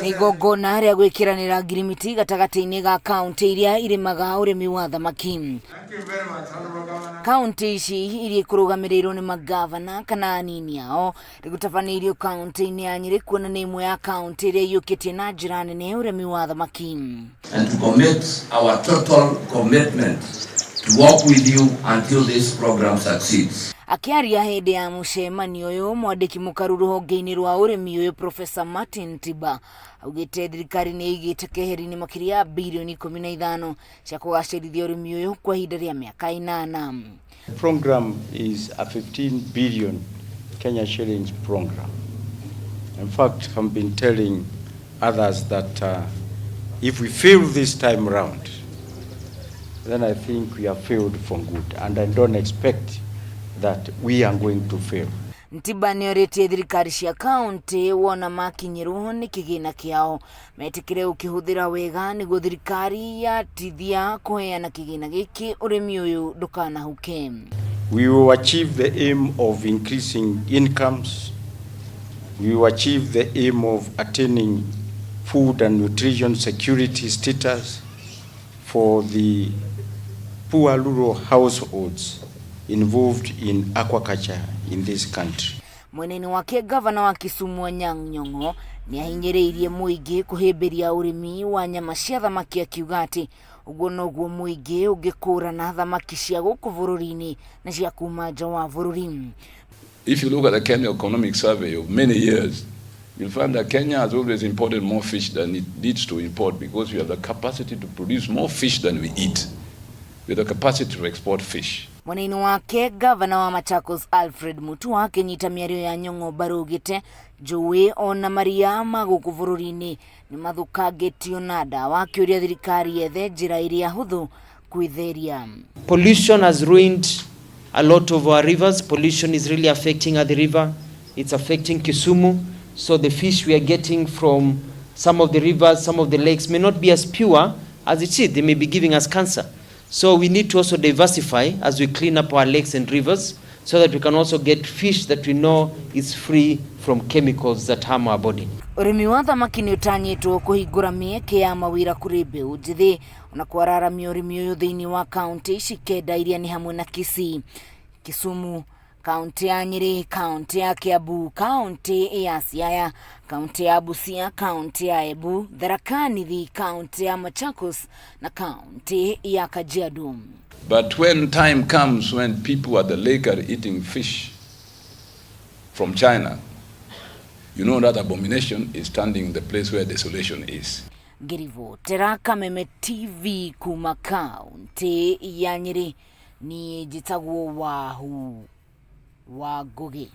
Nĩ igongona rĩa gwĩkĩranĩra ngirimiti gatagatĩ-inĩ ga kaũntĩ iria irĩmaga ũrĩmi wa thamaki. Kaũntĩ ici iria ikũrũgamĩrĩirwo nĩ mangavana kana anini ao rĩgũtabanĩirio kaũntĩ-inĩ ya Nyĩrĩ kuona nĩ ĩmwe ya kaũntĩ iria iyũkĩtie na njĩra nene ũrĩmi wa thamaki. And to commit our total commitment to work with you until this program succeeds. Akĩaria hĩndĩ ya mũcemanio ũyũ, mwandĩki mũkaru rũhonge-inĩ rwa ũrĩmi ũyũ Professor Martin Tiba augĩte thirikari nĩ ĩigĩte keheri-inĩ makĩria ya birioni 15 cia kũgacĩrithia ũrĩmi ũyũ kwa ihinda rĩa mĩaka 8. The program is a 15 billion Kenya shillings program. In fact, I've been telling others that if we fail this time round, then I think we have failed for good, and I don't expect that we are going to fail. Ntiba nĩorĩtie thirikari cia kaũntĩ wona makinyĩrwo nĩ kĩgĩna kĩao metĩkĩre gũkĩhũthĩra wega nĩguo thirikari yatithia kũheana kĩgĩna gĩkĩ ũrĩmi ũyũ ndũkanahuke. We will achieve the aim of increasing incomes. We will achieve the aim of attaining food and nutrition security status for the poor rural households involved in aquaculture in this country. Mwena-inĩ wake gavana wa Kisumu Anyang' Nyong'o nĩ ahinyĩrĩirie mũingĩ kũhĩmbĩria ũrĩmi wa nyama cia thamaki akiuga atĩ ũguo noguo mũingĩ ũngĩkũrana thamaki cia gũkũ bũrũri-inĩ na cia kuma nja wa bũrũri. If you look at the Kenya Economic Survey of many years, you'll find that Kenya has always imported more fish than it needs to import because we have the capacity to produce more fish than we eat. We have the capacity to export fish. Mwena-inĩ wake gavana wa Machakos Alfred Mutua akĩnyita mĩario ya Nyong'o mbaru augĩte njũĩ ona maria ma gũkũ bũrũri-inĩ nĩ mathũkangĩtio na ndawa akĩũria thirikari yethe njĩra ĩrĩa hũthũ kwĩtheria. Pollution has ruined a lot of our rivers. Pollution is really affecting Athi River. It's affecting Kisumu. So the fish we are getting from some of the rivers, some of the lakes may not be as pure as it is. They may be giving us cancer. So we need to also diversify as we clean up our lakes and rivers so that we can also get fish that we know is free from chemicals that harm our body. Ũrĩmi wa thamaki nĩ ũtanyĩtwo kũhingũra mĩeke ya mawĩra kũrĩ mbeũ njĩthĩ ona kwararamia ũrĩmi ũyũ thĩinĩ wa kaũntĩ ici kenda iria nĩ hamwe na Kisii, Kisumu, kaũntĩ ya Nyĩrĩ, kaũntĩ ya Kiambu, kaũntĩ ya Siaya, kaũntĩ ya Busia, kaũntĩ ya Embu, Tharaka Nithi, kaũntĩ ya Machakos na kaũntĩ ya Kajiado. But when time comes when people at the lake are eating fish from China, you know that abomination is standing in the place where desolation is. Ngĩribotera Kameme TV kuma kaũntĩ ya Nyĩrĩ, niĩ njĩtagwo Wahu wa Ngũgĩ.